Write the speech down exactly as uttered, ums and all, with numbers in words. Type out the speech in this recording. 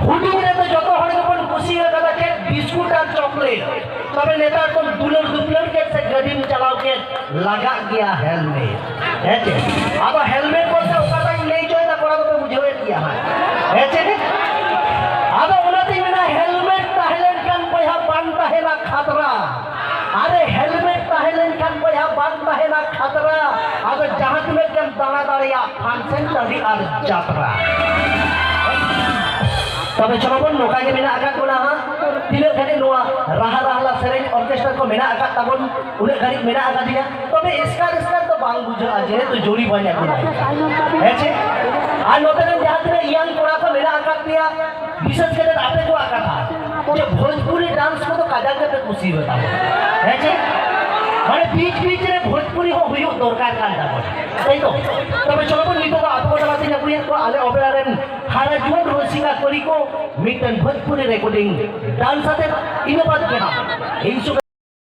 ᱦᱩᱰᱤᱧ ᱨᱮᱫᱚ ᱡᱚᱛᱚ ᱦᱚᱲ ᱜᱮᱵᱚᱱ ᱠᱩᱥᱤ ᱟᱠᱟᱫᱟ ᱪᱮᱫ? ᱵᱤᱥᱠᱩᱴ ᱟᱨ ᱪᱚᱠᱞᱮᱴ᱾ ᱛᱚᱵᱮ ᱱᱮᱛᱟᱨ ᱫᱚᱢ ᱫᱩᱞᱟᱹᱲ ᱫᱩᱯᱞᱟᱹᱲ ᱠᱮᱫ ᱥᱮ ᱜᱟᱹᱰᱤᱢ ᱪᱟᱞᱟᱣ ᱠᱮᱫ, ᱞᱟᱜᱟᱜ ᱜᱮᱭᱟ ᱦᱮᱞᱢᱮᱴ᱾ ᱦᱮᱸ ᱪᱮ? ᱟᱫᱚ ᱦᱮᱞᱢᱮᱴ ᱵᱚᱞᱛᱮ ᱚᱠᱟᱴᱟᱜ ᱤᱧ ᱞᱟᱹᱭ ᱦᱚᱪᱚᱭᱮᱫᱟ, ᱠᱚᱲᱟ ᱫᱚᱯᱮ ᱵᱩᱡᱷᱟᱹᱣᱮᱫ ᱜᱮᱭᱟ ᱦᱟᱸᱜ᱾ ᱦᱮᱸ ᱪᱮ? ᱟᱫᱚ ᱚᱱᱟᱛᱤᱧ ᱢᱮᱱᱟ, ᱦᱮᱞᱢᱮᱴ ᱛᱟᱦᱮᱸ ᱞᱮᱱᱠᱷᱟᱱ ᱵᱚᱭᱦᱟ ᱵᱟᱝ ᱛᱟᱦᱮᱱᱟ ᱠᱷᱟᱛᱨᱟ᱾ ᱟᱨᱮ ᱦᱮᱞᱢᱮᱴ ᱛᱟᱦᱮᱸ ᱞᱮᱱᱠᱷᱟᱱ ᱵᱚᱭᱦᱟ ᱵᱟᱝ ᱛᱟᱦᱮᱱᱟ ᱠᱷᱟᱛᱨᱟ᱾ ᱟᱫᱚ ᱡᱟᱦᱟᱸ ᱛᱤᱱᱟᱹᱜ ᱜᱮᱢ ᱫᱟᱬᱟ ᱫᱟᱲᱮᱭᱟᱜ, ᱯᱷᱟᱱᱥᱮᱱ ᱴᱟᱺᱰᱤ ᱟᱨ ᱡᱟᱛᱨᱟ᱾ ᱛᱚᱵᱮ ᱪᱚᱞᱚ ᱵᱚᱱ, ᱱᱚᱝᱠᱟ ᱜᱮ ᱢᱮᱱᱟᱜ ᱟᱠᱟᱫ ᱵᱚᱱᱟ ᱦᱟᱸᱜ᱾ ᱛᱤᱱᱟᱹᱜ ᱜᱷᱟᱹᱲᱤᱡ ᱱᱚᱣᱟ ᱨᱟᱦᱟ ᱨᱟᱦᱞᱟ ᱥᱮᱨᱮᱧ ᱚᱨᱠᱮᱥᱴᱟᱨ ᱠᱚ ᱢᱮᱱᱟᱜ ᱟᱠᱟᱫ ᱛᱟᱵᱚᱱ, ᱩᱱᱟᱹᱜ ᱜᱷᱟᱹᱲᱤᱡ ᱢᱮᱱᱟᱜ ᱟᱠᱟᱫᱤᱧᱟ᱾ ᱛᱚᱵᱮ ᱮᱥᱠᱟᱨ ᱮᱥᱠᱟᱨ ᱫᱚ ᱵᱟᱝ ᱵᱩᱡᱷᱟᱹᱜᱼᱟ, ᱡᱮᱦᱮᱛᱩ ᱡᱳᱲᱤ ᱵᱟᱹᱧ ᱟᱹᱜᱩ ᱫᱟᱲᱮᱭᱟᱜᱼᱟ᱾ ᱦᱮᱸ ᱪᱮ? ᱟᱨ ᱱᱚᱛᱮ ᱨᱮᱱ ᱡᱟᱦᱟᱸ ᱛᱤᱱᱟᱹᱜ ᱤᱭᱟᱝ ᱠᱚᱲᱟ ᱠᱚ ᱢᱮᱱᱟᱜ ᱟᱠᱟᱫ ᱯᱮᱭᱟ, ᱵᱤᱥᱮᱥ ᱠᱟᱛᱮ ᱟᱯᱮ ᱠᱚᱣᱟᱜ ᱠᱟᱛᱷᱟ, ᱡᱮ ᱵᱷᱳᱡᱽᱯᱩᱨᱤ ᱰᱟᱱᱥ ᱠᱚᱫᱚ ᱠᱟᱡᱟᱠ ᱜᱮᱯᱮ ᱠᱩᱥᱤᱭᱟᱜ ᱛᱟᱵᱚᱱ᱾ ᱦᱮᱸ ᱪᱮ? ᱢᱟᱱᱮ ᱵᱤᱪ ᱵᱤᱪ ᱨᱮ ᱵᱷᱳᱡᱽᱯᱩᱨᱤ ᱦᱚᱸ ᱦᱩᱭᱩᱜ ᱫᱚᱨᱠᱟᱨ ᱠᱟᱱ ᱛᱟᱵᱚᱱᱟ, ᱛᱟᱭ ᱛᱚ? ᱛᱚᱵᱮ ᱪᱚᱞᱚ ᱵᱚᱱ, ᱱᱤᱛᱚᱜ ᱫᱚ ᱟᱛᱳ ᱠᱚ ᱛᱟᱞᱟᱛᱮᱧ ᱟᱹᱜᱩᱭᱮᱫ ᱠᱚᱣᱟ ᱟᱞᱮ ᱚᱯᱮᱨᱟ ᱨᱮᱱ ᱦᱟᱨᱟ ᱡᱩᱣᱟᱹᱱ ᱨᱩᱥᱤᱠᱟ ᱠᱩᱲᱤ ᱠᱚ, ᱢᱤᱫᱴᱮᱱ ᱵᱷᱳᱡᱽᱯᱩᱨᱤ ᱨᱮᱠᱚᱨᱰᱤᱝ ᱰᱟᱱᱥ ᱟᱛᱮ᱾ ᱤᱱᱟᱹ ᱵᱟᱫ ᱜᱮ ᱦᱟᱸᱜ ᱤᱧ ᱥᱩᱫᱷᱩ